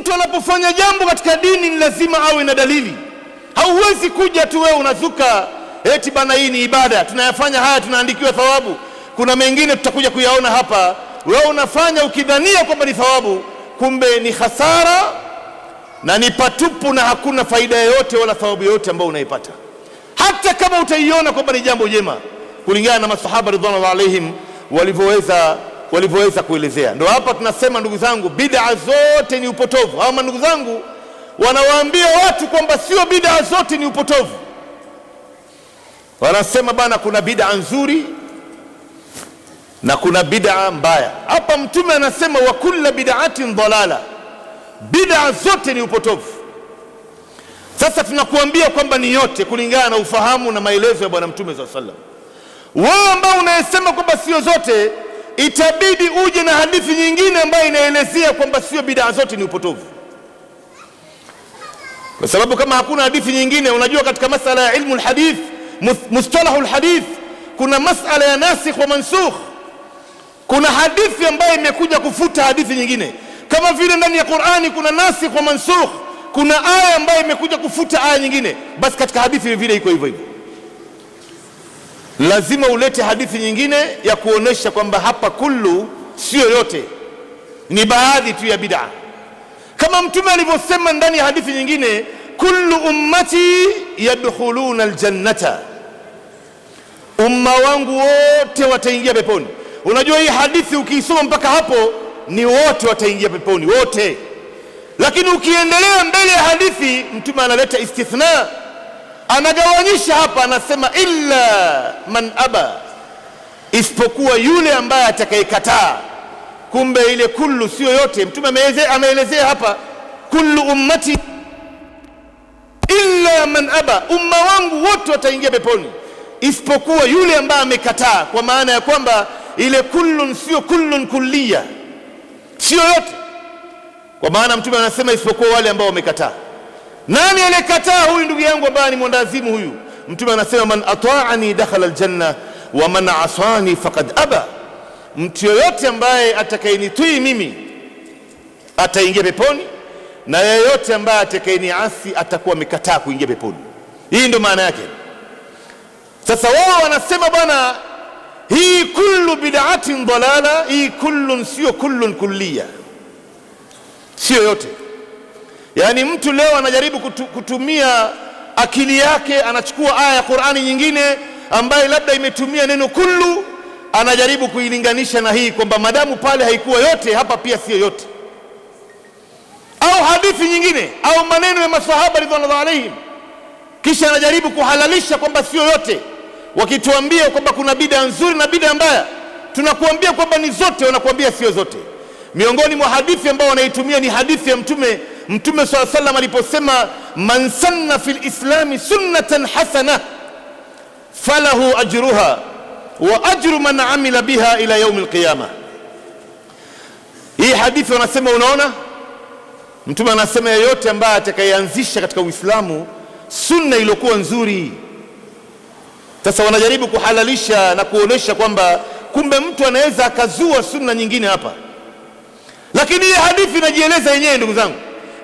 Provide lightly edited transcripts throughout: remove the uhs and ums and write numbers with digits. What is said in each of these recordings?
Mtu anapofanya jambo katika dini ni lazima awe na dalili. Hauwezi kuja tu wewe unazuka eti bana, hii ni ibada, tunayafanya haya, tunaandikiwa thawabu. Kuna mengine tutakuja kuyaona hapa, wewe unafanya ukidhania kwamba ni thawabu, kumbe ni hasara na ni patupu na hakuna faida yoyote wala thawabu yoyote ambayo unaipata, hata kama utaiona kwamba ni jambo jema, kulingana na masahaba ridwanullahi alaihim walivyoweza kuelezea. Ndio hapa tunasema ndugu zangu, bid'a zote ni upotovu. Hawa ndugu zangu wanawaambia watu kwamba sio bid'a zote ni upotovu. Wanasema bana, kuna bid'a nzuri na kuna bid'a mbaya. Hapa Mtume anasema wa kulla bid'atin dalala, bid'a zote ni upotovu. Sasa tunakuambia kwamba ni yote kulingana na ufahamu na maelezo ya Bwana Mtume sallallahu alaihi wasallam. Wewe ambao unayesema kwamba sio zote, itabidi uje na hadithi nyingine ambayo inaelezea kwamba sio bid'a zote ni upotovu, kwa sababu kama hakuna hadithi nyingine, unajua katika masala ya ilmu alhadith, mustalahu alhadith, kuna masala ya nasikh wa mansukh. Kuna hadithi ambayo imekuja kufuta hadithi nyingine, kama vile ndani ya Qur'ani kuna nasikh wa mansukh, kuna aya ambayo imekuja kufuta aya nyingine, basi katika hadithi vile vile iko hivyo hivyo. Lazima ulete hadithi nyingine ya kuonesha kwamba hapa kullu sio yote, ni baadhi tu ya bid'a, kama Mtume alivyosema ndani ya hadithi nyingine, kullu ummati yadkhuluna aljannata, umma wangu wote wataingia peponi. Unajua hii hadithi ukiisoma mpaka hapo ni wote wataingia peponi wote, lakini ukiendelea mbele ya hadithi Mtume analeta istithna, anagawanyisha hapa, anasema illa man aba, isipokuwa yule ambaye atakayekataa. Kumbe ile kullu sio yote. Mtume ameelezea hapa kullu ummati illa man aba, umma wangu wote wataingia peponi isipokuwa yule ambaye amekataa. Kwa maana ya kwamba ile kullun sio kullun kulliya, sio yote. Kwa maana Mtume anasema isipokuwa wale ambao wamekataa. Nani aliyekataa? Huyu ndugu yangu ambaye ni mwendawazimu huyu. Mtume anasema man ataani dakhala aljanna wa man asani faqad aba, mtu yoyote ambaye atakayenitii mimi ataingia peponi na yeyote ambaye atakayeniasi atakuwa amekataa kuingia peponi. Hii ndio maana yake. Sasa wao wanasema bwana, hii kullu bid'atin dalala, hii kullun sio kullun kulliya, sio yote. Yaani mtu leo anajaribu kutumia akili yake, anachukua aya ya Qur'ani nyingine ambayo labda imetumia neno kullu, anajaribu kuilinganisha na hii kwamba madamu pale haikuwa yote, hapa pia sio yote, au hadithi nyingine au maneno ya masahaba ridwanullahi alaihim, kisha anajaribu kuhalalisha kwamba sio yote. Wakituambia kwamba kuna bid'a nzuri na bid'a mbaya, tunakuambia kwamba ni zote, wanakuambia sio zote. Miongoni mwa hadithi ambao wanaitumia ni hadithi ya Mtume Mtume swalla sallam aliposema, man sanna fil islami sunnatan hasana falahu ajruha wa ajru man amila biha ila yaumi alqiyama. Hii hadithi wanasema, unaona Mtume anasema yeyote ambaye atakayeanzisha katika Uislamu sunna iliyokuwa nzuri. Sasa wanajaribu kuhalalisha na kuonesha kwamba kumbe mtu anaweza akazua sunna nyingine hapa, lakini hii hadithi inajieleza yenyewe, ndugu zangu.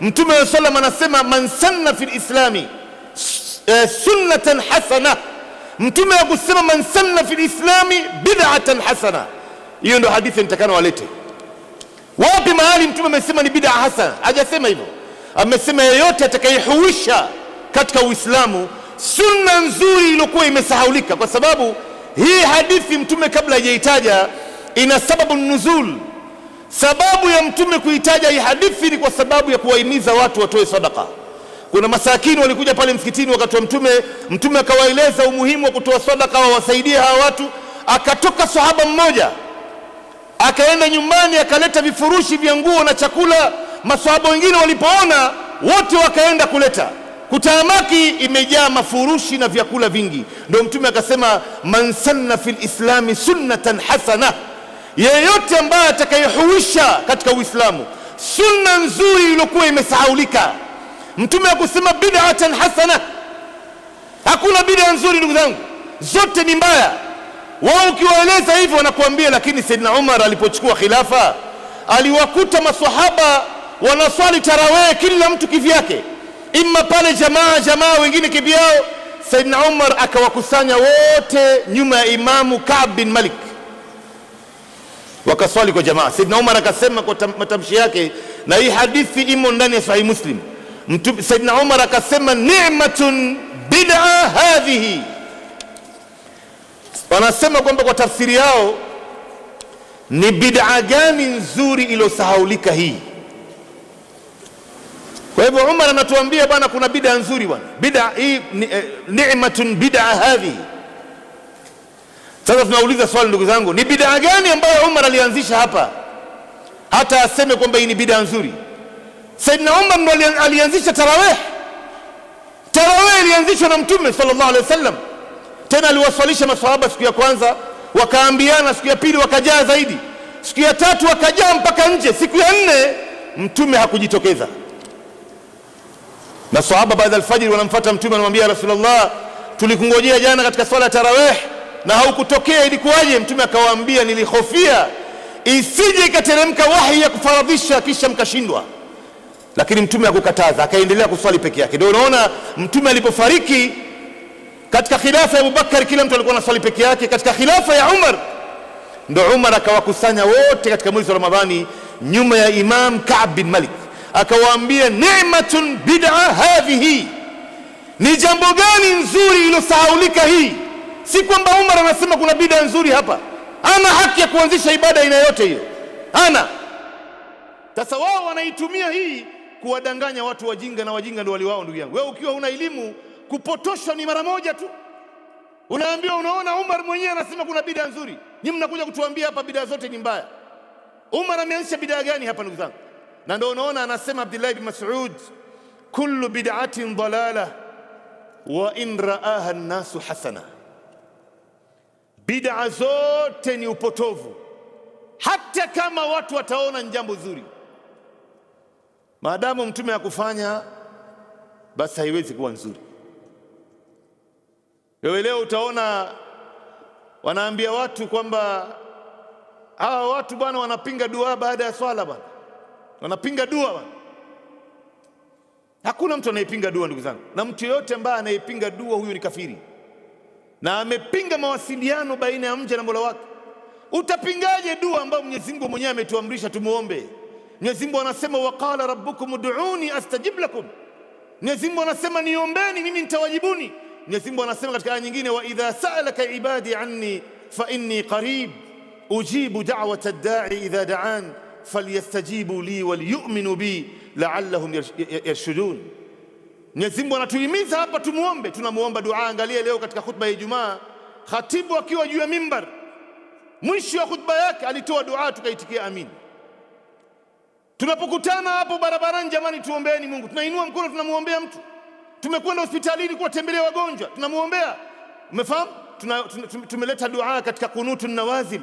Mtume wa sallam anasema man sanna fil islami sunnatan hasana. Mtume akusema man sanna fil islami bid'atan hasana, hiyo ndio hadithi nitakana walete wapi mahali Mtume amesema ni bid'a hasana? Hajasema hivyo, amesema yeyote atakayehuisha katika Uislamu sunna nzuri iliyokuwa imesahaulika, kwa sababu hii hadithi Mtume kabla hajaitaja ina sababu nuzul. Sababu ya Mtume kuitaja hii hadithi ni kwa sababu ya kuwahimiza watu watoe sadaka. Kuna masakini walikuja pale msikitini wakati wa Mtume, Mtume akawaeleza umuhimu wa kutoa sadaka, wawasaidie hawa watu. Akatoka sahaba mmoja akaenda nyumbani akaleta vifurushi vya nguo na chakula. Maswahaba wengine walipoona wote wakaenda kuleta, kutaamaki imejaa mafurushi na vyakula vingi. Ndio Mtume akasema man sanna fil islami sunnatan hasana, yeyote ambaye atakayehuisha katika Uislamu sunna nzuri iliyokuwa imesahaulika. Mtume akusema bid'atan hasana, hakuna bid'a nzuri ndugu zangu, zote ni mbaya. Wao ukiwaeleza hivyo wanakuambia, lakini Saidina Umar alipochukua khilafa aliwakuta maswahaba wanaswali tarawih kila mtu kivyake, imma pale jamaa jamaa, wengine kivyao. Saidna Umar akawakusanya wote nyuma ya Imamu Ka'b bin Malik, wakaswali kwa jamaa. Saidna Umar akasema kwa matamshi yake, na hii hadithi imo ndani ya Sahih Muslim. Saidna Umar akasema ni'matun bid'a hadhihi. Wanasema kwamba kwa tafsiri yao ni bid'a gani nzuri iliyosahaulika hii. Kwa hivyo Umar anatuambia bwana, kuna bid'a nzuri bwana, bid'a hii ni'matun bid'a hadhihi. Sasa tunauliza swali ndugu zangu, ni bid'a gani ambayo Umar alianzisha hapa hata aseme kwamba hii ni bid'a nzuri? Saidna Umar ndo alianzisha tarawih. Tarawih ilianzishwa na Mtume sallallahu alaihi wasallam, tena aliwaswalisha maswahaba siku ya kwanza, wakaambiana, siku ya pili wakajaa zaidi, siku ya tatu wakajaa mpaka nje, siku ya nne Mtume hakujitokeza. Maswahaba baada alfajiri wanamfuata Mtume, wanamwambia Rasulullah, tulikungojea jana katika swala ya tarawih na haukutokea, ilikuwaje? Mtume akawaambia, nilihofia isije ikateremka wahi ya kufaradhisha kisha mkashindwa. Lakini Mtume hakukataza, akaendelea kuswali peke yake. Ndio unaona Mtume alipofariki katika khilafa ya Abubakar, kila mtu alikuwa anaswali peke yake. Katika khilafa ya Umar, ndio Umar akawakusanya wote katika mwezi wa Ramadhani nyuma ya Imam Ka'b bin Malik, akawaambia ni'matun bid'a hadhihi, ni jambo gani nzuri iliyosahaulika hii. Si kwamba Umar anasema kuna bid'a nzuri hapa, ana haki ya kuanzisha ibada aina yote hiyo, ana. Sasa wao wanaitumia hii kuwadanganya watu wajinga, na wajinga ndio waliwao. Ndugu yangu, wewe ukiwa una elimu, kupotoshwa ni mara moja tu. Unaambiwa, unaona Umar mwenyewe anasema kuna bid'a nzuri, nyinyi mnakuja kutuambia hapa bid'a zote ni mbaya. Umar ameanzisha bid'a gani hapa ndugu zangu? Na ndio unaona anasema Abdullah ibn Mas'ud, kullu bid'atin dalala wa in ra'aha an-nasu hasana, bid'a zote ni upotovu hata kama watu wataona ni jambo zuri. Maadamu mtume hakufanya, basi haiwezi kuwa nzuri. Wewe leo utaona wanaambia watu kwamba hawa watu bwana wanapinga dua baada ya swala bwana, wanapinga dua bwana. Hakuna mtu anayepinga dua ndugu zangu, na mtu yeyote ambaye anayepinga dua huyu ni kafiri na amepinga mawasiliano baina ya mja na Mola wake. Utapingaje dua ambayo Mwenyezi Mungu mwenyewe ametuamrisha tumuombe? Mwenyezi Mungu anasema waqala rabbukum ud'uni astajib lakum. Mwenyezi Mungu anasema niombeni mimi nitawajibuni. Mwenyezi Mungu anasema katika aya nyingine, wa idha sa'alaka ibadi anni fa inni qarib ujibu da'wata ad-da'i idha da'an falyastajibu li waliyu'minu bi la'allahum yarshudun. Mwenyezi Mungu anatuhimiza hapa tumuombe, tunamuomba dua. Angalia leo katika khutba ya Ijumaa, khatibu akiwa juu ya mimbar, mwisho wa khutba yake alitoa dua, tukaitikia amin. Tunapokutana hapo barabarani, jamani, tuombeeni Mungu. Tunainua mkono tunamuombea mtu. Tumekwenda hospitalini kuwatembelea wagonjwa, tunamuombea. Umefahamu? Tumeleta dua katika kunutu nawazil,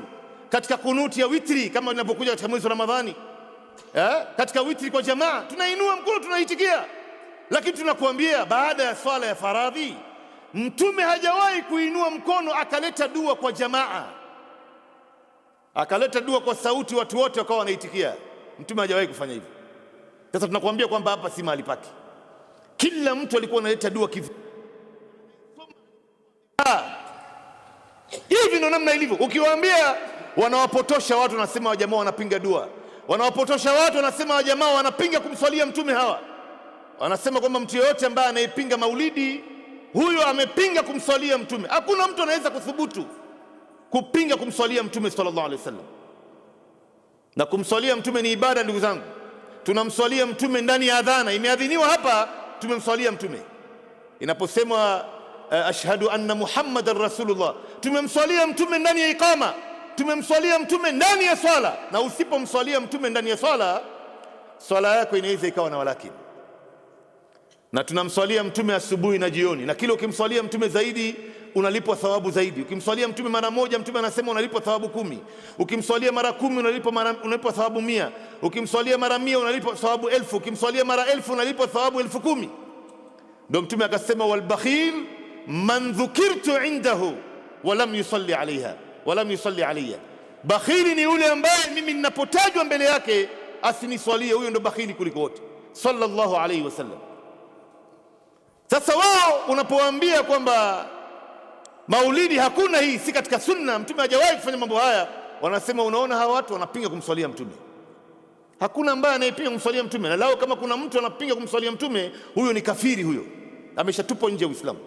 katika kunuti ya witri kama inapokuja katika mwezi wa Ramadhani, katika witri kwa jamaa tunainua mkono tunaitikia. Lakini tunakuambia baada ya swala ya faradhi, Mtume hajawahi kuinua mkono akaleta dua kwa jamaa, akaleta dua kwa sauti, watu wote wakawa wanaitikia. Mtume hajawahi kufanya hivyo. Sasa tunakuambia kwamba hapa si mahali pake. Kila mtu alikuwa analeta dua kivi hivi, ndo namna ilivyo. Ukiwaambia wanawapotosha watu, wanasema wajamaa wanapinga dua, wanawapotosha watu, wanasema wajamaa wanapinga kumswalia Mtume. Hawa wanasema kwamba mtu yeyote ambaye anayepinga maulidi huyo amepinga kumswalia Mtume. Hakuna mtu anaweza kuthubutu kupinga kumswalia Mtume sallallahu alaihi wasallam. Na kumswalia Mtume ni ibada, ndugu zangu. Tunamswalia Mtume ndani ya adhana, imeadhiniwa hapa, tumemswalia Mtume. Inaposemwa ashhadu anna Muhammadan rasulullah, tumemswalia Mtume ndani ya iqama, tumemswalia Mtume ndani ya swala. Na usipomswalia Mtume ndani ya swala, swala yako inaweza ikawa na walakini. Na tunamswalia Mtume asubuhi na jioni, na kila ukimswalia Mtume zaidi unalipwa thawabu zaidi. Ukimswalia Mtume mara moja, Mtume anasema unalipwa thawabu 10. Ukimswalia mara 10 unalipwa thawabu 100. Ukimswalia mara 100 unalipwa thawabu 1000. Ukimswalia mara 1000 unalipwa thawabu 10,000. Ndio Mtume akasema walbakhil man dhukirtu indahu walam yusalli alaiha walam yusalli alayya, bakhili ni yule ambaye mimi ninapotajwa mbele yake asiniswalie, huyo ndo bakhili kuliko wote, sallallahu alaihi wasallam. Sasa wao unapowaambia kwamba maulidi hakuna, hii si katika sunna, mtume hajawahi kufanya mambo haya, wanasema unaona, hawa watu wanapinga kumswalia mtume. Hakuna ambaye anayepinga kumswalia mtume, na lao kama kuna mtu anapinga kumswalia mtume, huyo ni kafiri, huyo ameshatupwa nje ya Uislamu.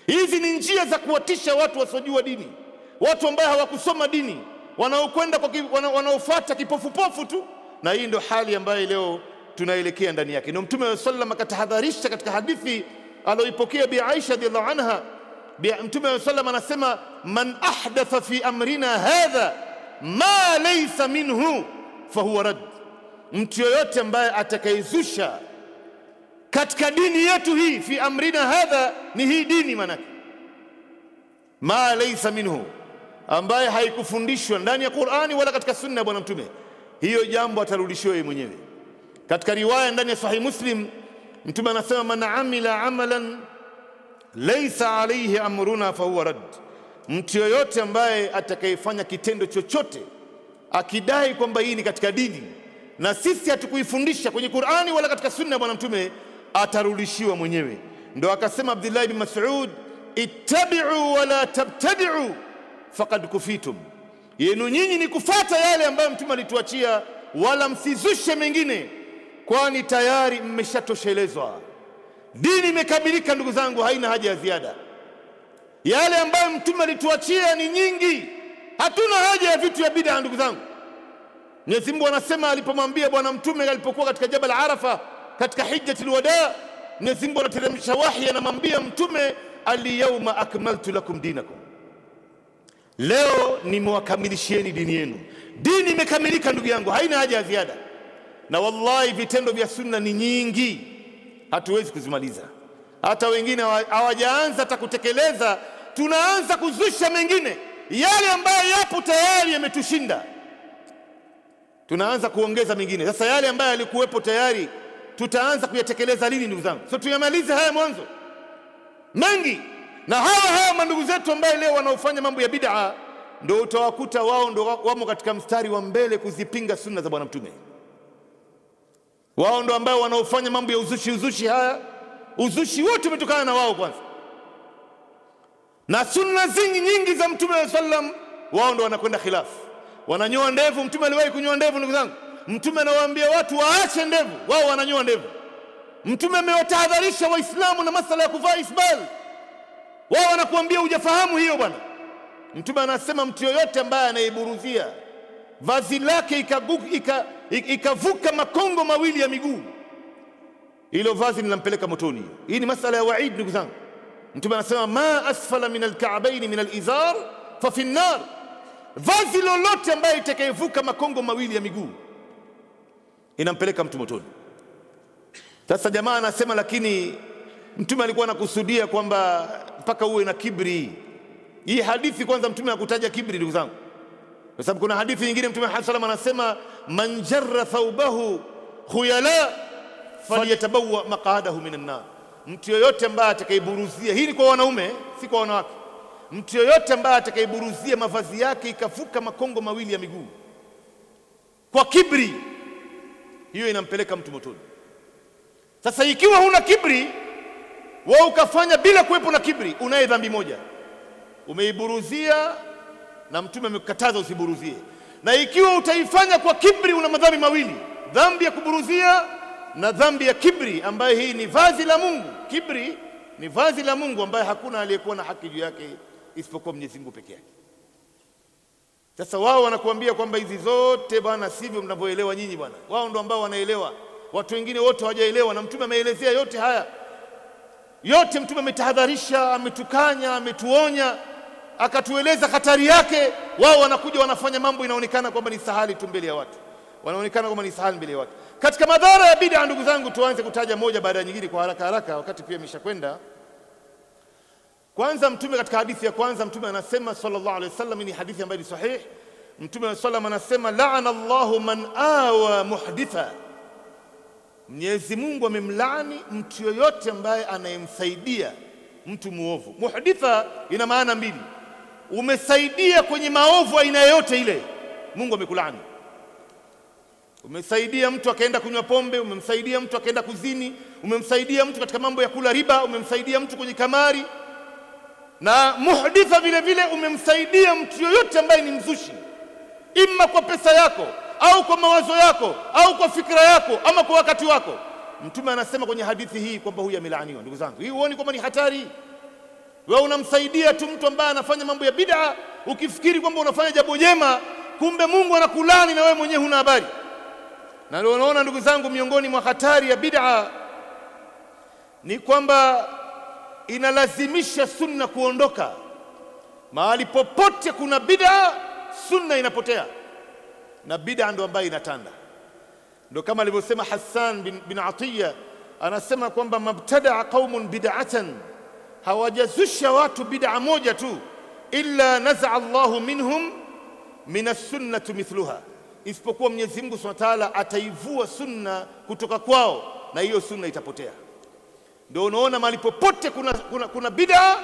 Hizi ni njia za kuwatisha watu wasiojua dini, watu ambao hawakusoma dini, wanaokwenda wanaofuata kipofupofu tu, na hii ndio hali ambayo leo tunaelekea ndani yake. Ndio Mtume sallam akatahadharisha katika hadithi aliyoipokea Bi Aisha radhiallahu anha. Mtume sallam anasema, man ahdatha fi amrina hadha ma laysa minhu fahuwa rad, mtu yoyote ambaye atakayezusha katika dini yetu hii, fi amrina hadha ni hii dini manake, ma laysa minhu, ambaye haikufundishwa ndani ya Qur'ani wala katika sunna ya Bwana Mtume, hiyo jambo atarudishiwa yeye mwenyewe. Katika riwaya ndani ya Sahih Muslim, Mtume anasema man amila amalan laysa alayhi amruna fahuwa rad, mtu yoyote ambaye atakayefanya kitendo chochote akidai kwamba hii ni katika dini na sisi hatukuifundisha kwenye Qur'ani wala katika sunna ya Bwana Mtume, atarudishiwa mwenyewe. Ndo akasema Abdullah ibn Mas'ud, ittabi'u wala tabtadi'u faqad kufitum, yenu nyinyi ni kufata yale ambayo Mtume alituachia, wala msizushe mengine, kwani tayari mmeshatoshelezwa. Dini imekamilika ndugu zangu, haina haja ya ziada. Yale ambayo Mtume alituachia ni nyingi, hatuna haja ya vitu ya bid'a ndugu zangu. Mwenyezi Mungu anasema alipomwambia Bwana Mtume alipokuwa katika Jabal Arafa katika hijjatul wada, Mwenyezi Mungu anateremsha wahi, anamwambia Mtume, alyawma akmaltu lakum dinakum, leo nimewakamilishieni dini yenu. Dini imekamilika ndugu yangu, haina haja ya ziada. Na wallahi vitendo vya sunna ni nyingi, hatuwezi kuzimaliza. Hata wengine hawajaanza hata kutekeleza, tunaanza kuzusha mengine, yale ambayo yapo tayari yametushinda, tunaanza kuongeza mengine. Sasa yale ambayo yalikuwepo tayari tutaanza kuyatekeleza lini ndugu zangu? So tuyamalize haya mwanzo mengi. Na hawa hawa mandugu zetu ambaye leo wanaofanya mambo ya bid'a, ndio utawakuta wao ndio wamo katika mstari wa mbele kuzipinga sunna za Bwana Mtume. Wao ndio ambao wanaofanya mambo ya uzushi uzushi haya, uzushi wote umetokana na wao kwanza, na sunna zingi nyingi za Mtume wa sallam, wao ndio wanakwenda khilafu, wananyoa ndevu. Mtume aliwahi kunyoa ndevu ndugu zangu? Mtume anawaambia watu waache ndevu, wao wananyoa ndevu. Mtume amewatahadharisha Waislamu na masala ya kuvaa isbal, wao wanakuambia hujafahamu hiyo bwana. Mtume anasema mtu yoyote ambaye anaiburuzia vazi lake ikavuka makongo mawili ya miguu, hilo vazi linampeleka motoni. Hii ni masala ya waid ndugu zangu. Mtume anasema ma asfala min alka'baini min alizar fa fi nnar, vazi lolote ambaye itakayevuka makongo mawili ya miguu inampeleka mtu motoni. Sasa jamaa anasema lakini mtume alikuwa anakusudia kwamba mpaka uwe na kibri. Hii hadithi kwanza mtume hakutaja kibri ndugu zangu, kwa sababu kuna hadithi nyingine Mtume sallam anasema man jarra thawbahu khuyala falyatabawa maqadahu minan nar, mtu yoyote ambaye atakayeburuzia, hii ni kwa wanaume si kwa wanawake, mtu yoyote ambaye atakayeburuzia mavazi yake ikavuka makongo mawili ya miguu kwa kibri, hiyo inampeleka mtu motoni. Sasa ikiwa huna kibri, wewe ukafanya bila kuwepo na kibri, unaye dhambi moja, umeiburuzia na Mtume amekukataza usiburuzie. Na ikiwa utaifanya kwa kibri, una madhambi mawili, dhambi ya kuburuzia na dhambi ya kibri, ambaye hii ni vazi la Mungu. Kibri ni vazi la Mungu ambaye hakuna aliyekuwa na haki juu yake isipokuwa Mwenyezi Mungu peke yake. Sasa wao wanakuambia kwamba hizi zote bwana sivyo mnavyoelewa nyinyi bwana. Wao ndo ambao wanaelewa, watu wengine wote hawajaelewa, na Mtume ameelezea yote haya yote. Mtume ametahadharisha, ametukanya, ametuonya, akatueleza hatari yake. Wao wanakuja wanafanya mambo inaonekana kwamba ni sahali tu mbele ya watu, wanaonekana kwamba ni sahali mbele ya watu. Katika madhara ya bid'a, ndugu zangu, tuanze kutaja moja baada ya nyingine kwa haraka haraka, wakati pia imeshakwenda. Kwanza, Mtume katika hadithi ya kwanza, Mtume anasema sallallahu alaihi wasallam, ni hadithi ambayo ni sahih. Mtume sallam anasema laana Allahu man awa muhditha, Mwenyezi Mungu amemlaani mtu yoyote ambaye anayemsaidia mtu muovu. Muhditha ina maana mbili, umesaidia kwenye maovu aina yoyote ile, Mungu amekulaani. Umesaidia mtu akaenda kunywa pombe, umemsaidia mtu akaenda kuzini, umemsaidia mtu katika mambo ya kula riba, umemsaidia mtu kwenye kamari na muhditha vile vile, umemsaidia mtu yoyote ambaye ni mzushi, imma kwa pesa yako au kwa mawazo yako au kwa fikra yako ama kwa wakati wako. Mtume anasema kwenye hadithi hii kwamba huyu amelaaniwa. Ndugu zangu, hii huoni kwamba ni hatari? Wewe unamsaidia tu mtu ambaye anafanya mambo ya bid'a, ukifikiri kwamba unafanya jambo jema, kumbe Mungu anakulani na wewe mwenyewe huna habari. Na ndio unaona ndugu zangu, miongoni mwa hatari ya bid'a ni kwamba inalazimisha sunna kuondoka. Mahali popote kuna bid'a, sunna inapotea, na bid'a ndo ambayo inatanda. Ndo kama alivyosema Hassan bin Atiya, anasema kwamba mabtadaa qaumun bid'atan, hawajazusha watu bid'a moja tu, illa nazaa Allahu minhum min as-sunnati mithluha, isipokuwa Mwenyezi Mungu Subhanahu wa Ta'ala ataivua sunna kutoka kwao, na hiyo sunna itapotea. Ndio unaona mahali popote kuna bid'a,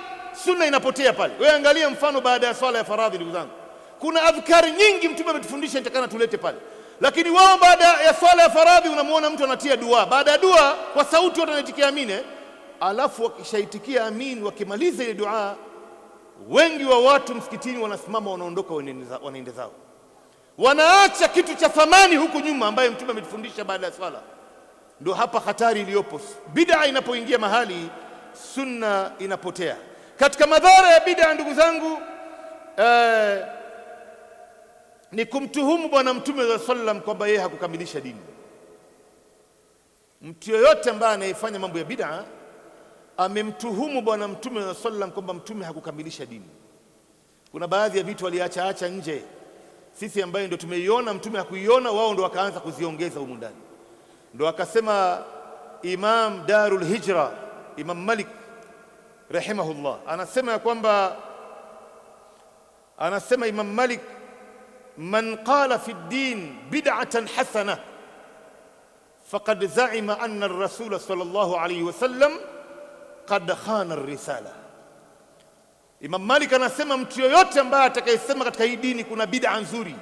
sunna inapotea pale. Wewe angalia mfano baada ya swala ya faradhi, ndugu zangu, kuna adhkari nyingi Mtume ametufundisha nitakana tulete pale, lakini wao baada ya swala ya faradhi unamuona mtu anatia dua, baada ya dua kwa sauti watu wanaitikia amin, alafu wakishaitikia amin, wakimaliza ile dua, wengi wa watu msikitini wanasimama, wanaondoka, wanaenda zao, wanaacha kitu cha thamani huku nyuma ambaye Mtume ametufundisha baada ya swala. Ndio hapa hatari iliyopo. Bid'a inapoingia mahali, sunna inapotea. Katika madhara ya bid'a, ndugu zangu, ni kumtuhumu Bwana Mtume sallallahu alaihi wasallam kwamba yeye hakukamilisha dini. Mtu yoyote ambaye anayefanya mambo ya bid'a amemtuhumu Bwana Mtume sallallahu alaihi wasallam kwamba Mtume hakukamilisha dini. Kuna baadhi ya vitu waliacha nje, sisi ambaye ndio tumeiona Mtume hakuiona, wao ndio wakaanza kuziongeza humu ndani. Ndio akasema Imam Darul Hijra, Imam Malik rahimahullah, anasema ya kwamba, anasema Imam Malik, man qala fi ddin bid'atan hasana faqad za'ima anna ar-rasul sallallahu alayhi wasallam qad khana ar-risala. Imam Malik anasema mtu yoyote ambaye atakayesema katika hii dini kuna bid'a nzuri,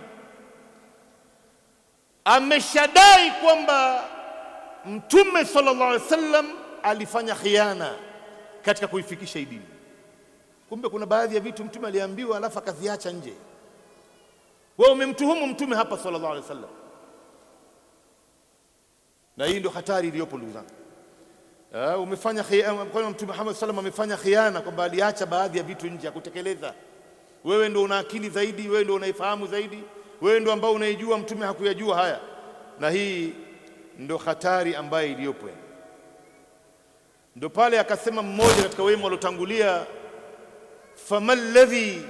ameshadai kwamba Mtume sallallahu alaihi wasallam alifanya khiana katika kuifikisha hii dini. Kumbe kuna baadhi ya vitu Mtume aliambiwa alafu akaziacha nje. Wewe umemtuhumu Mtume hapa sallallahu alaihi wasallam, na hii ndio hatari iliyopo ndugu zangu. Umefanya khiana, kwa Mtume Muhammad sallallahu alaihi wasallam amefanya khiana kwamba aliacha baadhi ya vitu nje kutekeleza. Wewe ndio una akili zaidi, wewe ndio unaifahamu zaidi, wewe ndio ambao unaijua, Mtume hakuyajua haya. Na hii ndio hatari ambayo iliyopo. Ndio pale akasema mmoja katika wema waliotangulia, famalladhi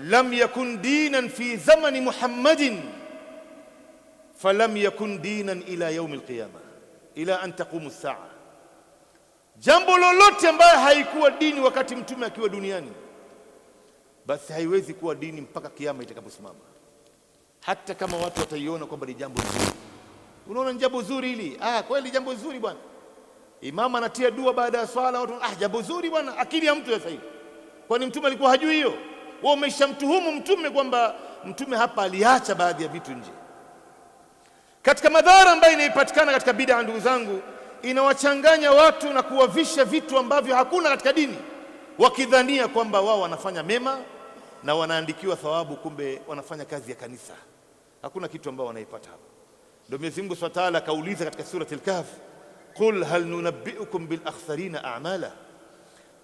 lam yakun dinan fi zamani Muhammadin falam yakun dinan ila yaumi alqiyama ila an taqumu as-saa. Jambo lolote ambayo haikuwa dini wakati Mtume akiwa duniani, basi haiwezi kuwa dini mpaka kiyama itakaposimama, hata kama watu wataiona kwamba ni jambo zuri. Unaona ni jambo zuri hili, kweli jambo zuri bwana. Imam anatia dua baada ya swala, watu jambo zuri bwana. Akili ya mtu sasa hivi, kwani Mtume alikuwa hajui hiyo? Wewe umeshamtuhumu Mtume kwamba Mtume hapa aliacha baadhi ya vitu nje. Katika madhara ambayo inaipatikana katika bid'a, ndugu zangu, inawachanganya watu na kuwavisha vitu ambavyo hakuna katika dini, wakidhania kwamba wao wanafanya mema na wanaandikiwa thawabu, kumbe wanafanya kazi ya kanisa. Hakuna kitu ambao wanaipata hapo. Ndio Mwenyezi Mungu Subhanahu wa Ta'ala akauliza katika surati Al-Kahf, qul hal nunabbiukum bil akhsarina a'mala,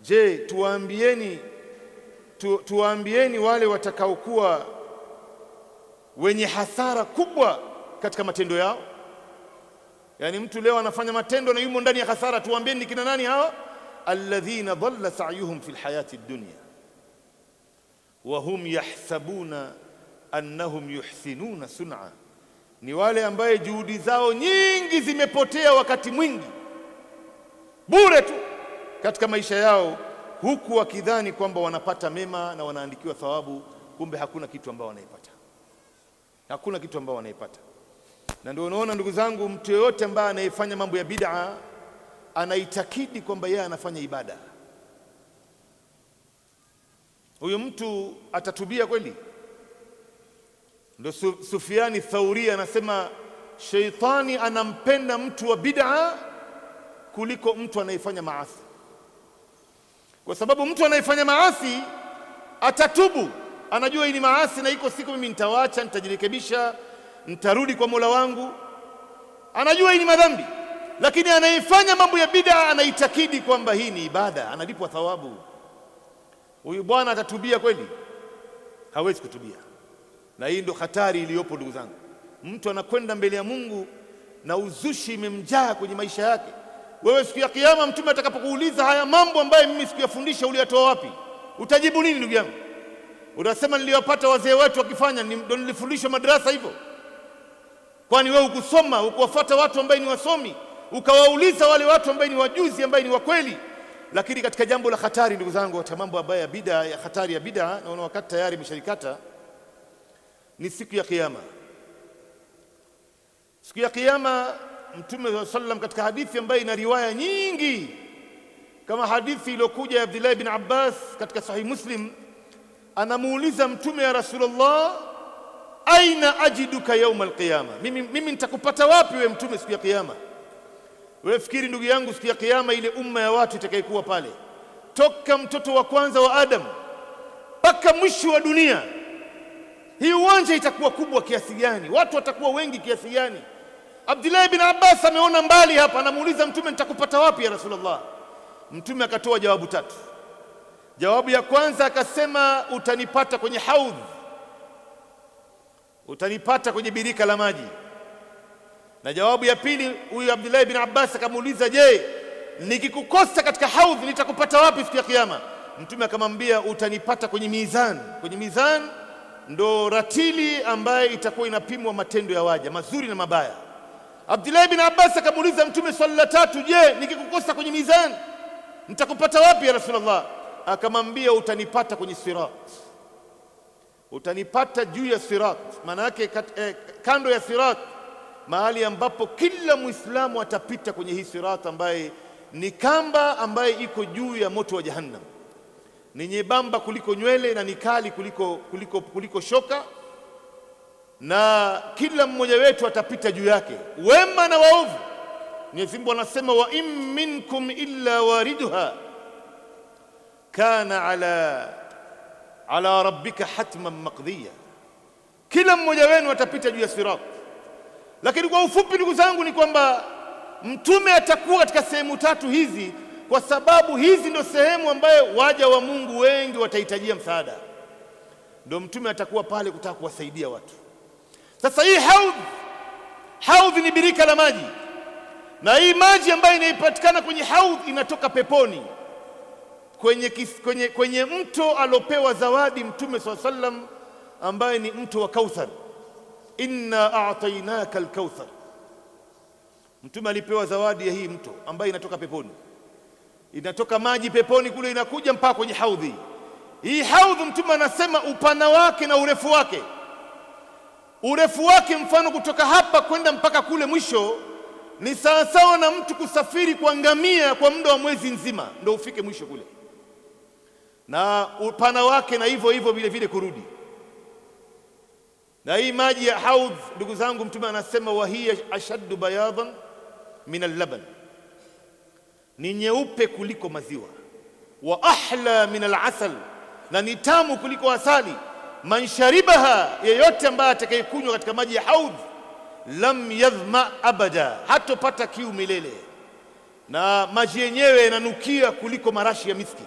je, tuwaambieni wale watakaokuwa wenye hasara kubwa katika matendo yao. Yani mtu leo anafanya matendo na yumo ndani ya hasara, tuwaambieni ni kina nani hawa? Alladhina dhalla sa'yuhum fil hayati dunya wa hum yahsabuna annahum yuhsinuna sun'a, ni wale ambaye juhudi zao nyingi zimepotea wakati mwingi bure tu katika maisha yao, huku wakidhani kwamba wanapata mema na wanaandikiwa thawabu, kumbe hakuna kitu ambao wanaipata, hakuna kitu ambao wanaipata. Na ndio unaona ndugu zangu, mtu yeyote ambaye anayefanya mambo ya bid'a anaitakidi kwamba yeye anafanya ibada, huyu mtu atatubia kweli? Ndio Sufiani Thauri anasema Sheitani anampenda mtu wa bid'a kuliko mtu anayefanya maasi, kwa sababu mtu anayefanya maasi atatubu, anajua hii ni maasi na iko siku mimi nitawacha, nitajirekebisha, nitarudi kwa Mola wangu, anajua hii ni madhambi. Lakini anayefanya mambo ya bid'a anaitakidi kwamba hii ni ibada, analipwa thawabu. Huyu bwana atatubia kweli? Hawezi kutubia. Na hii ndo hatari iliyopo ndugu zangu. Mtu anakwenda mbele ya Mungu na uzushi imemjaa kwenye maisha yake. Wewe siku ya Kiyama Mtume atakapokuuliza haya mambo ambayo mimi sikuyafundisha uliyatoa wapi, utajibu nini ndugu yangu? Utasema niliwapata wazee wetu wakifanya, ndo nilifundishwa madrasa hivyo? Kwani wewe ukusoma, ukuwafuata watu ambaye ni wasomi, ukawauliza wale watu ambaye ni wajuzi, ambaye ni wakweli? Lakini katika jambo la hatari ndugu zangu, katika mambo ambayo ya bid'a, ya hatari ya bid'a, naona wakati tayari imeshalikata, ni siku ya Kiyama. Siku ya Kiyama Mtume wa sallam katika hadithi ambayo ina riwaya nyingi, kama hadithi iliyokuja ya Abdullah ibn Abbas katika Sahih Muslim, anamuuliza Mtume, ya Rasulullah, aina ajiduka yauma alqiyama, mimi nitakupata wapi wewe Mtume siku ya Kiyama? Wewe fikiri ndugu yangu, siku ya Kiyama ile umma ya watu itakayekuwa pale, toka mtoto wa kwanza wa Adam mpaka mwisho wa dunia, hii uwanja itakuwa kubwa kiasi gani? Watu watakuwa wengi kiasi gani? Abdullah ibn Abbas ameona mbali hapa, anamuuliza Mtume, nitakupata wapi ya Rasulullah? Mtume akatoa jawabu tatu. Jawabu ya kwanza akasema, utanipata kwenye haudh, utanipata kwenye birika la maji. Na jawabu ya pili, huyu Abdullah ibn Abbas akamuuliza, je, nikikukosa katika haudh nitakupata wapi siku ya Kiyama? Mtume akamwambia, utanipata kwenye mizan. Kwenye mizan ndo ratili ambaye itakuwa inapimwa matendo ya waja mazuri na mabaya. Abdullah ibn Abbas akamuuliza Mtume swali la tatu, je, nikikukosa kwenye mizan nitakupata wapi ya Rasulullah? Akamwambia, utanipata kwenye sirat, utanipata juu ya sirat, maana yake kando ya sirat, mahali ambapo kila Muislamu atapita kwenye hii sirat ambaye ni kamba ambaye iko juu ya moto wa Jahannam, ni nyembamba kuliko nywele na ni kali kuliko shoka, na kila mmoja wetu atapita juu yake, wema na waovu. Mwenyezi Mungu anasema, wa in minkum illa wariduha kana ala rabbika hatman maqdiya, kila mmoja wenu atapita juu ya sirat. Lakini kwa ufupi ndugu zangu ni kwamba Mtume atakuwa katika sehemu tatu hizi, kwa sababu hizi ndio sehemu ambayo waja wa Mungu wengi watahitajia msaada. Ndio Mtume atakuwa pale kutaka kuwasaidia watu. Sasa hii haudh ni birika la maji, na hii maji ambayo inaipatikana kwenye haudh inatoka peponi, kwenye mto alopewa zawadi Mtume swalla sallam, ambaye ni mto wa Kauthar. Inna a'tainaka al-kauthar. Mtume alipewa zawadi ya hii mto ambayo inatoka peponi, inatoka maji peponi kule, inakuja mpaka kwenye haudhi hii. Haudhi Mtume anasema upana wake na urefu wake, urefu wake mfano kutoka hapa kwenda mpaka kule mwisho ni sawasawa na mtu kusafiri kwa ngamia kwa muda wa mwezi nzima ndio ufike mwisho kule, na upana wake na hivyo hivyo vile vile kurudi. Na hii maji ya haudh ndugu zangu, Mtume anasema wa hiya ashaddu bayadan min al-laban, ni nyeupe kuliko maziwa, wa ahla min al-asal, na ni tamu kuliko asali. Man sharibaha, yeyote ambaye atakayekunywa katika maji ya haudh, lam yadhma abada, hatopata kiu milele, na maji yenyewe yananukia kuliko marashi ya miski.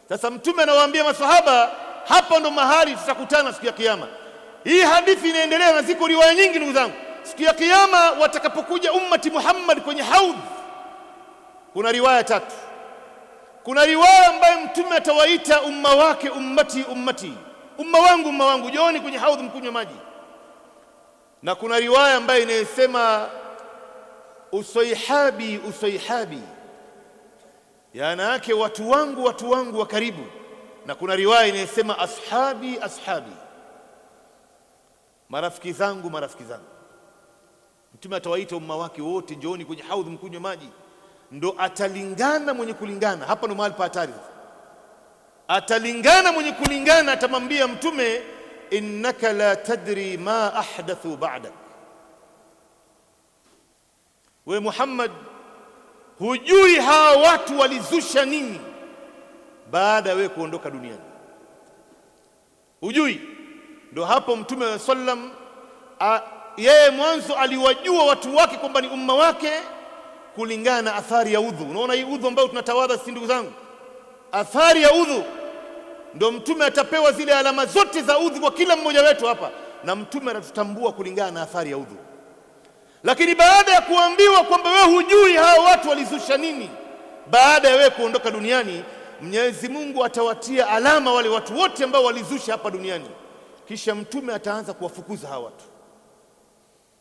Sasa Mtume anawaambia maswahaba, hapa ndo mahali tutakutana siku ya Kiyama. Hii hadithi inaendelea na ziko riwaya nyingi ndugu zangu. Siku ya Kiyama watakapokuja ummati Muhammad kwenye haudh, kuna riwaya tatu. Kuna riwaya ambayo Mtume atawaita umma wake, ummati ummati, umma wangu umma wangu, jooni kwenye haudh mkunywe maji. Na kuna riwaya ambayo inayosema usaihabi usaihabi, yaana yake watu wangu watu wangu wa karibu. Na kuna riwaya inayosema ashabi ashabi, marafiki zangu marafiki zangu. Mtume atawaita umma wake wote, njooni kwenye haudh mkunywe maji. Ndo atalingana mwenye kulingana. Hapa ndo mahali pa hatari sasa. Atalingana mwenye kulingana, atamwambia Mtume, innaka la tadri ma ahdathu ba'dak, We Muhammad, hujui hawa watu walizusha nini baada ya wewe kuondoka duniani, hujui. Ndo hapo Mtume wa sallam yeye mwanzo aliwajua watu wake kwamba ni umma wake kulingana na athari ya udhu. Unaona hii udhu ambayo tunatawadha sisi, ndugu zangu, athari ya udhu ndo Mtume atapewa zile alama zote za udhu kwa kila mmoja wetu hapa, na Mtume atatutambua kulingana na athari ya udhu. Lakini baada ya kuambiwa kwamba wewe hujui hawa watu walizusha nini baada ya wewe kuondoka duniani, Mwenyezi Mungu atawatia alama wale watu wote ambao walizusha hapa duniani, kisha Mtume ataanza kuwafukuza hawa watu.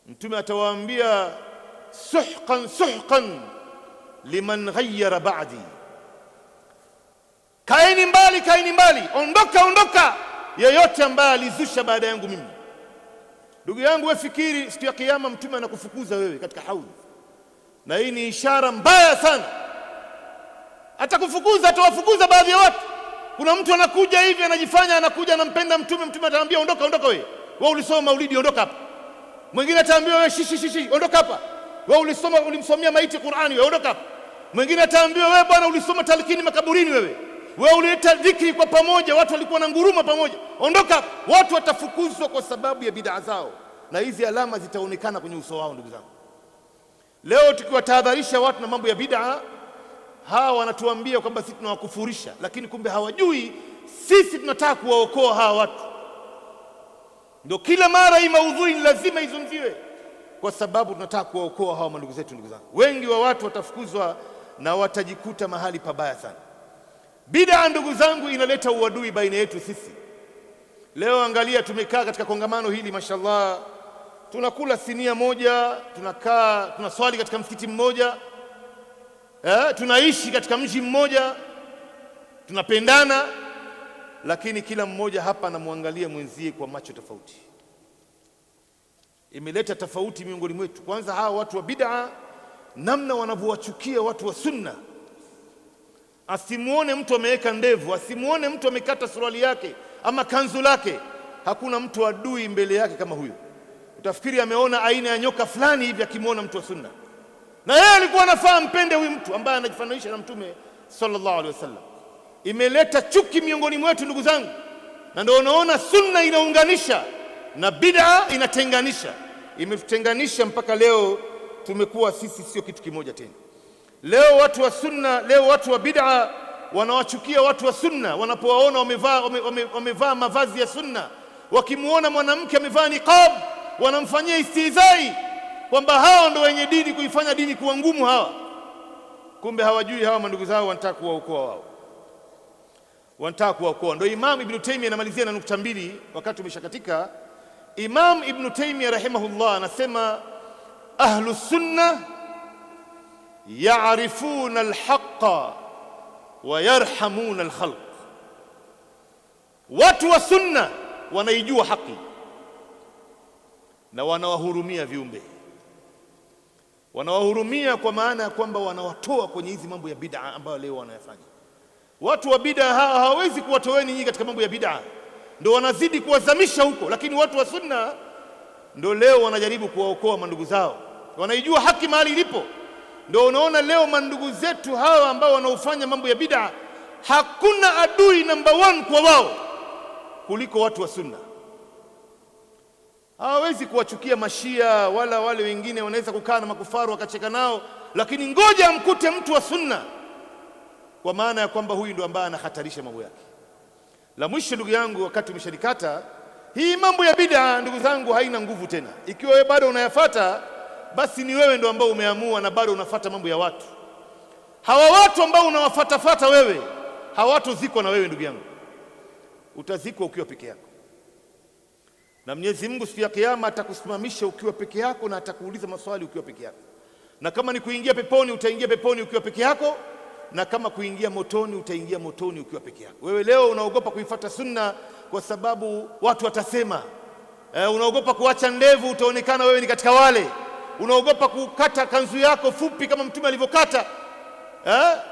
Mtume atawaambia suhqan suhqan liman ghayyara ba'di, kaeni mbali, kaeni mbali, ondoka, ondoka yeyote ambaye alizusha baada yangu mimi. Ndugu yangu, wewe fikiri, siku ya Kiyama Mtume anakufukuza wewe katika haudhi, na hii ni ishara mbaya sana. Atakufukuza, atawafukuza baadhi ya watu. Kuna mtu anakuja hivi anajifanya anakuja anampenda Mtume, Mtume atamwambia ondoka, ondoka wewe, wewe ulisoma maulidi, ondoka hapa. Mwingine ataambiwa wewe shishi shishi, ondoka hapa, wewe ulisoma, ulimsomea maiti Qur'ani, wewe ondoka hapa. Mwingine ataambiwa wewe bwana, ulisoma talkini makaburini, wewe wewe ulileta dhikri kwa pamoja, watu walikuwa na nguruma pamoja, ondoka hapa. Watu watafukuzwa kwa sababu ya bid'a zao, na hizi alama zitaonekana kwenye uso wao. Ndugu zangu, leo tukiwatahadharisha watu na mambo ya bid'a, hawa wanatuambia kwamba sisi tunawakufurisha, lakini kumbe hawajui sisi tunataka kuwaokoa hawa watu. Ndio kila mara hii maudhui ni lazima izungumziwe, kwa sababu tunataka kuwaokoa hawa mandugu zetu. Ndugu zangu, wengi wa watu watafukuzwa na watajikuta mahali pabaya sana. Bid'a, ndugu zangu, inaleta uadui baina yetu sisi. Leo angalia, tumekaa katika kongamano hili, mashallah, tunakula sinia moja, tunakaa tunaswali katika msikiti mmoja, tunaishi katika mji mmoja, tunapendana, lakini kila mmoja hapa anamwangalia mwenzie kwa macho tofauti. Imeleta tofauti miongoni mwetu. Kwanza hawa watu wa bid'a, namna wanavyowachukia watu wa sunna. Asimuone mtu ameweka ndevu, asimuone mtu amekata suruali yake ama kanzu lake, hakuna mtu adui mbele yake kama huyo. Utafikiri ameona aina ya nyoka fulani hivi akimwona mtu wa sunna, na yeye alikuwa anafaa mpende huyu mtu ambaye anajifananisha na Mtume sallallahu alaihi wasallam. Imeleta chuki miongoni mwetu ndugu zangu, na ndio unaona sunna inaunganisha na bid'a inatenganisha. Imetutenganisha mpaka leo tumekuwa sisi sio kitu kimoja tena. Leo watu wa sunna, leo watu wa bid'a wanawachukia watu wa sunna wanapowaona wamevaa mavazi ya sunna. Wakimuona mwanamke amevaa niqab wanamfanyia istihzai kwamba hawa ndo wenye dini, kuifanya dini kuwa ngumu hawa. Kumbe hawajui hawa mandugu zao wanataka kuwaokoa wao, wanataka kuwaokoa. Ndio Imam Ibn Taymiyyah anamalizia na nukta mbili, wakati umeshakatika. Imam Ibn Taymiyyah rahimahullah anasema ahlu sunna yaarifuna alhaqa wa yarhamuna alkhalq, watu wa sunna wanaijua haki na wanawahurumia viumbe. Wanawahurumia kwa maana ya kwamba wanawatoa kwenye hizi mambo ya bid'a ambayo leo wanayafanya. Watu wa bid'a hawa hawawezi kuwatoweni nyinyi katika mambo ya bid'a, ndio wanazidi kuwazamisha huko, lakini watu wa sunna ndio leo wanajaribu kuwaokoa mandugu zao, wanaijua haki mahali ilipo. Ndio unaona leo mandugu zetu hawa ambao wanaofanya mambo ya bid'a, hakuna adui namba 1 kwa wao kuliko watu wa sunna. Hawawezi kuwachukia mashia wala wale wengine, wanaweza kukaa na makufaru wakacheka nao, lakini ngoja amkute mtu wa sunna, kwa maana ya kwamba huyu ndio ambaye anahatarisha mambo yake. La mwisho ndugu yangu, wakati umeshanikata, hii mambo ya bid'a ndugu zangu haina nguvu tena. Ikiwa wewe bado unayafata, basi ni wewe ndio ambao umeamua na bado unafata mambo ya watu. Hawa watu ambao unawafatafata wewe hawatozikwa na wewe ndugu yangu, utazikwa ukiwa peke yako, na Mwenyezi Mungu siku ya Kiyama atakusimamisha ukiwa peke yako na atakuuliza maswali ukiwa peke yako. Na kama ni kuingia peponi, utaingia peponi ukiwa peke yako, na kama kuingia motoni, utaingia motoni ukiwa peke yako. Wewe leo unaogopa kuifuata sunna kwa sababu watu watasema. Unaogopa kuacha ndevu, utaonekana wewe ni katika wale. Unaogopa kukata kanzu yako fupi kama Mtume alivyokata.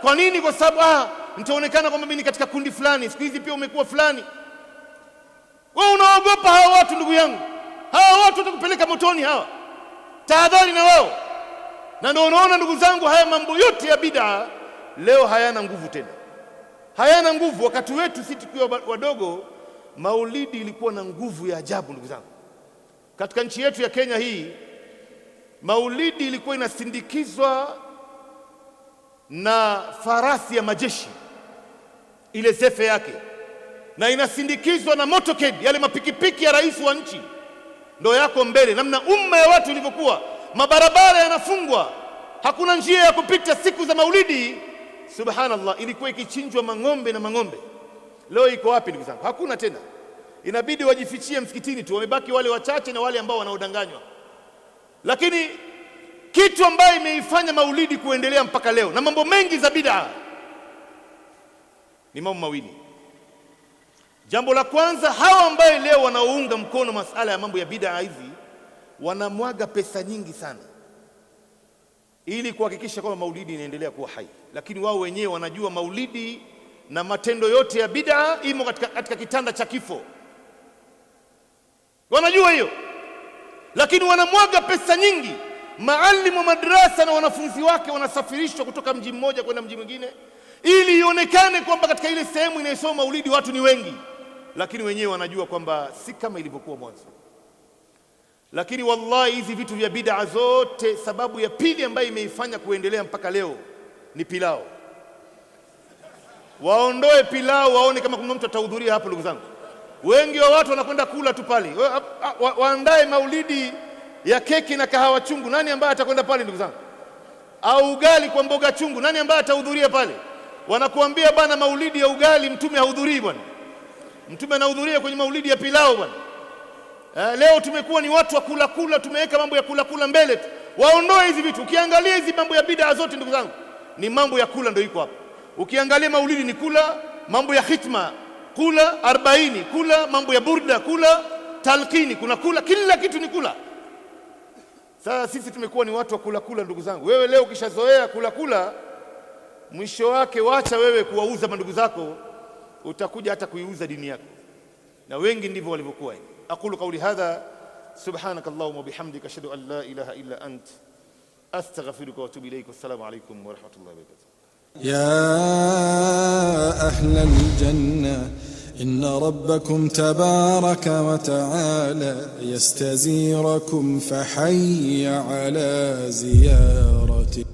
Kwa nini? Kwa sababu nitaonekana kwamba mimi ni katika kundi fulani, siku hizi pia umekuwa fulani. Wewe unaogopa hawa watu ndugu yangu, hawa watu watakupeleka motoni hawa. Tahadhari na wao. Na ndio unaona ndugu zangu, haya mambo yote ya bid'a leo hayana nguvu tena, hayana nguvu. Wakati wetu sisi tukiwa wadogo, maulidi ilikuwa na nguvu ya ajabu ndugu zangu. Katika nchi yetu ya Kenya hii, maulidi ilikuwa inasindikizwa na farasi ya majeshi, ile zefe yake, na inasindikizwa na motorcade, yale mapikipiki ya rais wa nchi ndo yako mbele. Namna umma ya watu ilivyokuwa, mabarabara yanafungwa, hakuna njia ya kupita siku za maulidi. Subhanallah, ilikuwa ikichinjwa mang'ombe na mang'ombe. Leo iko wapi ndugu zangu? Hakuna tena, inabidi wajifichie msikitini tu, wamebaki wale wachache na wale ambao wanaodanganywa. Lakini kitu ambayo imeifanya maulidi kuendelea mpaka leo na mambo mengi za bid'a ni mambo mawili. Jambo la kwanza, hawa ambaye leo wanaounga mkono masala ya mambo ya bid'a hizi wanamwaga pesa nyingi sana ili kuhakikisha kwamba maulidi inaendelea kuwa hai, lakini wao wenyewe wanajua maulidi na matendo yote ya bid'a imo katika kitanda cha kifo, wanajua hiyo, lakini wanamwaga pesa nyingi. Maalimu wa madrasa na wanafunzi wake wanasafirishwa kutoka mji mmoja kwenda mji mwingine ili ionekane kwamba katika ile sehemu inayosoma maulidi watu ni wengi, lakini wenyewe wanajua kwamba si kama ilivyokuwa mwanzo. Lakini wallahi hizi vitu vya bid'a zote, sababu ya pili ambayo imeifanya kuendelea mpaka leo ni pilau. Waondoe pilau, waone kama kuna mtu atahudhuria hapo. Ndugu zangu, wengi wa watu wanakwenda kula tu pale. Waandae maulidi ya keki na kahawa chungu, nani ambaye atakwenda pale ndugu zangu? Au ugali kwa mboga chungu, nani ambaye atahudhuria pale? Wanakuambia bana, maulidi ya ugali mtume hahudhurii bwana, mtume anahudhuria kwenye maulidi ya pilau bwana. Leo tumekuwa ni watu wa kula kula, tumeweka mambo ya kula kula mbele tu. Waondoe hizi vitu. Ukiangalia hizi mambo ya bid'a zote ndugu zangu, ni mambo ya kula ndio iko hapa. Ukiangalia maulidi ni kula, mambo ya khitma kula, 40 kula, mambo ya burda kula, talqini kuna kula, kila kitu ni kula. Sasa sisi tumekuwa ni watu wa kula kula ndugu zangu. Wewe leo ukishazoea kula kula, mwisho wake wacha wewe kuwauza mandugu zako, utakuja hata kuiuza dini yako, na wengi ndivyo walivyokuwa. Aqulu qawli hadha subhanaka allahumma bihamdika ashhadu an la ilaha illa ant astaghfiruka wa atubu ilaik. Wassalamu alaykum wa rahmatullahi wa barakatuh. يا أهل الجنة إن ربكم تبارك وتعالى يستزيركم فحي على زيارته.